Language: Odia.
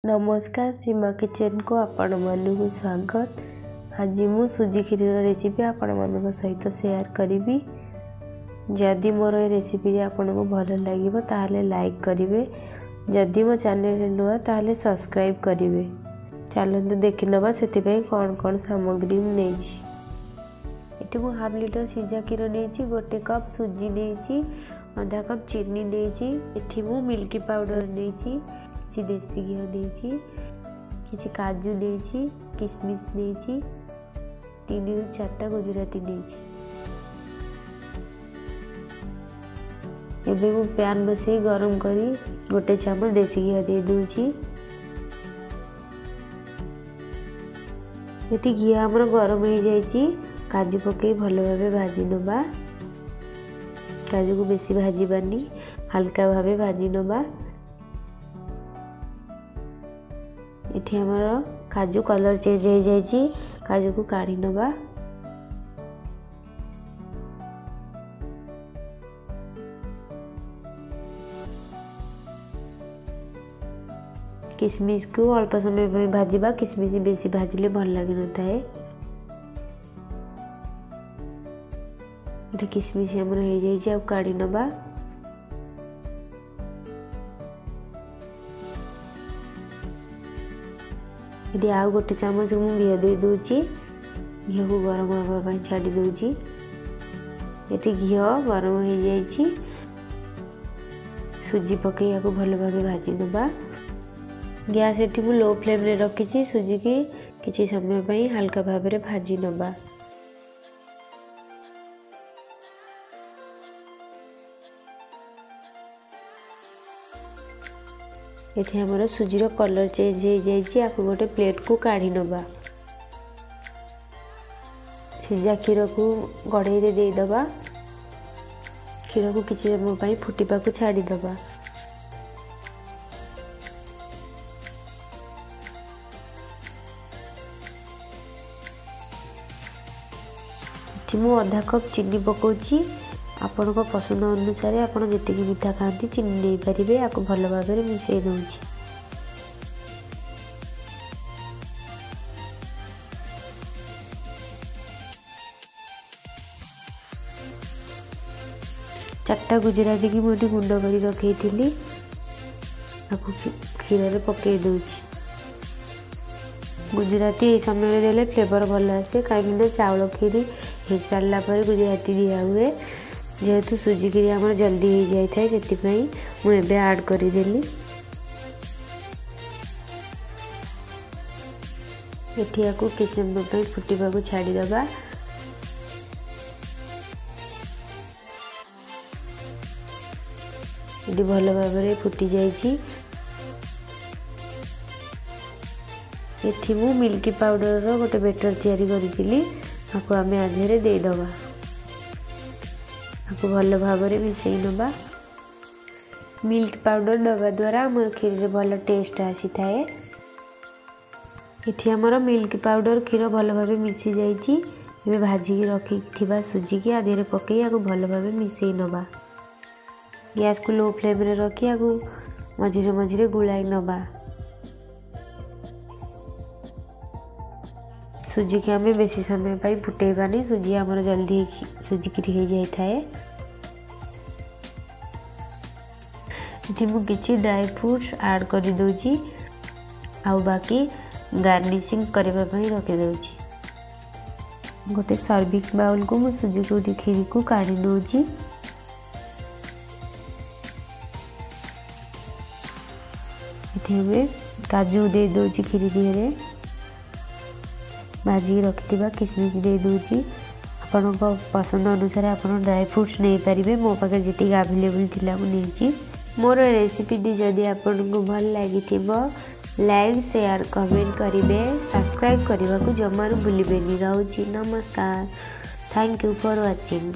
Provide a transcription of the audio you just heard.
ନମସ୍କାର, ସୀମା କିଚେନ୍କୁ ଆପଣମାନଙ୍କୁ ସ୍ୱାଗତ। ଆଜି ମୁଁ ସୁଜି କ୍ଷୀରିର ରେସିପି ଆପଣମାନଙ୍କ ସହିତ ସେୟାର କରିବି। ଯଦି ମୋର ଏ ରେସିପିଟି ଆପଣଙ୍କୁ ଭଲ ଲାଗିବ ତାହେଲେ ଲାଇକ୍ କରିବେ, ଯଦି ମୋ ଚ୍ୟାନେଲରେ ନୂଆ ତାହେଲେ ସବସ୍କ୍ରାଇବ୍ କରିବେ। ଚାଲନ୍ତୁ ଦେଖିନେବା ସେଥିପାଇଁ କ'ଣ କ'ଣ ସାମଗ୍ରୀ ମୁଁ ନେଇଛି। ଏଠି ମୁଁ ହାଫ୍ ଲିଟର ସିଝା କ୍ଷୀର ନେଇଛି, 1 କପ୍ ସୁଜି ନେଇଛି, ଅଧା କପ୍ ଚିନି ନେଇଛି। ଏଠି ମୁଁ ମିଲ୍କି ପାଉଡ଼ର ନେଇଛି, କିଛି ଦେଶୀ ଘିଅ ନେଇଛି, କିଛି କାଜୁ ନେଇଛି, କିସମିସ୍ ନେଇଛି, 3ରୁ 4ଟା ଗୁଜୁରାତି ନେଇଛି। ଏବେ ମୁଁ ପ୍ୟାନ୍ ବସେଇ ଗରମ କରି 1 ଚାମଚ ଦେଶୀ ଘିଅ ଦେଇ ଦେଉଛି। ଏଠି ଘିଅ ଆମର ଗରମ ହେଇଯାଇଛି। କାଜୁ ପକାଇ ଭଲ ଭାବେ ଭାଜି ନେବା। କାଜୁକୁ ବେଶୀ ଭାଜିବାନି, ହାଲକା ଭାବେ ଭାଜି ନେବା। ଏଠି ଆମର କାଜୁ କଲର୍ ଚେଞ୍ଜ ହେଇଯାଇଛି, କାଜୁକୁ କାଢ଼ି ନେବା। କିସମିସକୁ ଅଳ୍ପ ସମୟ ପାଇଁ ଭାଜିବା, କିସମିସ ବେଶୀ ଭାଜିଲେ ଭଲ ଲାଗିନଥାଏ। ଏଠି କିସମିସ ଆମର ହେଇଯାଇଛି, ଆଉ କାଢ଼ି ନେବା। ଏଠି ଆଉ 1 ଚାମଚ ମୁଁ ଘିଅ ଦେଇ ଦେଉଛି। ଘିଅକୁ ଗରମ ହେବା ପାଇଁ ଛାଡ଼ି ଦେଉଛି। ଏଠି ଘିଅ ଗରମ ହେଇଯାଇଛି। ସୁଜି ପକାଇ ଏହାକୁ ଭଲ ଭାବେ ଭାଜି ନେବା। ଗ୍ୟାସ୍ ଏଠି ମୁଁ ଲୋ ଫ୍ଲେମ୍ରେ ରଖିଛି। ସୁଜିକି କିଛି ସମୟ ପାଇଁ ହାଲକା ଭାବରେ ଭାଜି ନେବା। ଏଠି ଆମର ସୁଜିର କଲର୍ ଚେଞ୍ଜ ହେଇଯାଇଛି, ଆକୁ ଗୋଟେ ପ୍ଲେଟ୍କୁ କାଢ଼ି ନେବା। ସିଝା କ୍ଷୀରକୁ କଢ଼େଇରେ ଦେଇଦେବା। କ୍ଷୀରକୁ କିଛି ସମୟ ପାଇଁ ଫୁଟିବାକୁ ଛାଡ଼ିଦେବା। ଏଠି ମୁଁ ଅଧା କପ୍ ଚିନି ପକାଉଛି। ଆପଣଙ୍କ ପସନ୍ଦ ଅନୁସାରେ ଆପଣ ଯେତିକି ମିଠା ଖାଆନ୍ତି ଚିନି ନେଇପାରିବେ। ଆକୁ ଭଲ ଭାବରେ ମିଶାଇ ଦେଉଛି। 4ଟା ଗୁଜୁରାତିକି ମୁଁ ଏଠି ଗୁଣ୍ଡ କରି ରଖେଇଥିଲି, ଆକୁ କ୍ଷୀରରେ ପକାଇ ଦେଉଛି। ଗୁଜୁରାତି ଏହି ସମୟରେ ଦେଲେ ଫ୍ଲେଭର୍ ଭଲ ଆସେ, କାହିଁକିନା ଚାଉଳ କ୍ଷୀରି ହେଇସାରିଲା ପରେ ଗୁଜୁରାତି ଦିଆହୁଏ। ଯେହେତୁ ସୁଜି କ୍ଷୀରି ଆମର ଜଲ୍ଦି ହେଇଯାଇଥାଏ, ସେଥିପାଇଁ ମୁଁ ଏବେ ଆଡ଼୍ କରିଦେଲି। ଏଠି ୟାକୁ କିଛି ସମୟ ପାଇଁ ଫୁଟିବାକୁ ଛାଡ଼ିଦେବା। ଏଠି ଭଲ ଭାବରେ ଫୁଟି ଯାଇଛି। ଏଠି ମୁଁ ମିଲ୍କି ପାଉଡ଼ରର ଗୋଟେ ବେଟର୍ ତିଆରି କରିଥିଲି, ତାକୁ ଆମେ ଆ ଦେହରେ ଦେଇଦେବା। ତାକୁ ଭଲ ଭାବରେ ମିଶାଇ ନେବା। ମିଲ୍କ ପାଉଡ଼ର ଦେବା ଦ୍ୱାରା ଆମର କ୍ଷୀରିରେ ଭଲ ଟେଷ୍ଟ ଆସିଥାଏ। ଏଠି ଆମର ମିଲ୍କ ପାଉଡ଼ର କ୍ଷୀର ଭଲ ଭାବେ ମିଶି ଯାଇଛି। ଏବେ ଭାଜିକି ରଖିଥିବା ସୁଜିକି ଆ ଦେହରେ ପକାଇ ଆକୁ ଭଲ ଭାବେ ମିଶାଇ ନେବା। ଗ୍ୟାସକୁ ଲୋ ଫ୍ଲେମ୍ରେ ରଖି ଆକୁ ମଝିରେ ମଝିରେ ଗୋଳାଇ ନେବା। ସୁଜିକି ଆମେ ବେଶୀ ସମୟ ପାଇଁ ଫୁଟେଇବାନି, ସୁଜି ଆମର ଜଲ୍ଦି ସୁଜି କ୍ଷୀରି ହେଇଯାଇଥାଏ। ଏଠି ମୁଁ କିଛି ଡ୍ରାଏ ଫ୍ରୁଟ୍ସ ଆଡ଼୍ କରିଦେଉଛି, ଆଉ ବାକି ଗାର୍ନିସିଂ କରିବା ପାଇଁ ରଖିଦେଉଛି। ଗୋଟେ ସର୍ଭିଂ ବାଉଲକୁ ମୁଁ ସୁଜିକୁ କ୍ଷୀରିକୁ କାଢ଼ି ନେଉଛି। ଏଠି ଏବେ କାଜୁ ଦେଇଦେଉଛି କ୍ଷୀରି ଦିହରେ, ଭାଜିକି ରଖିଥିବା କିସମିସ୍ ଦେଇଦେଉଛି। ଆପଣଙ୍କ ପସନ୍ଦ ଅନୁସାରେ ଆପଣ ଡ୍ରାଏ ଫ୍ରୁଟ୍ସ ନେଇପାରିବେ। ମୋ ପାଖରେ ଯେତିକି ଆଭେଲେବୁଲ୍ ଥିଲା ମୁଁ ନେଇଛି। ମୋର ରେସିପିଟି ଯଦି ଆପଣଙ୍କୁ ଭଲ ଲାଗିଥିବ ଲାଇକ୍, ସେୟାର, କମେଣ୍ଟ କରିବେ। ସବସ୍କ୍ରାଇବ୍ କରିବାକୁ ଜମାରୁ ଭୁଲିବେନି। ରହୁଛି, ନମସ୍କାର। Thank you for watching.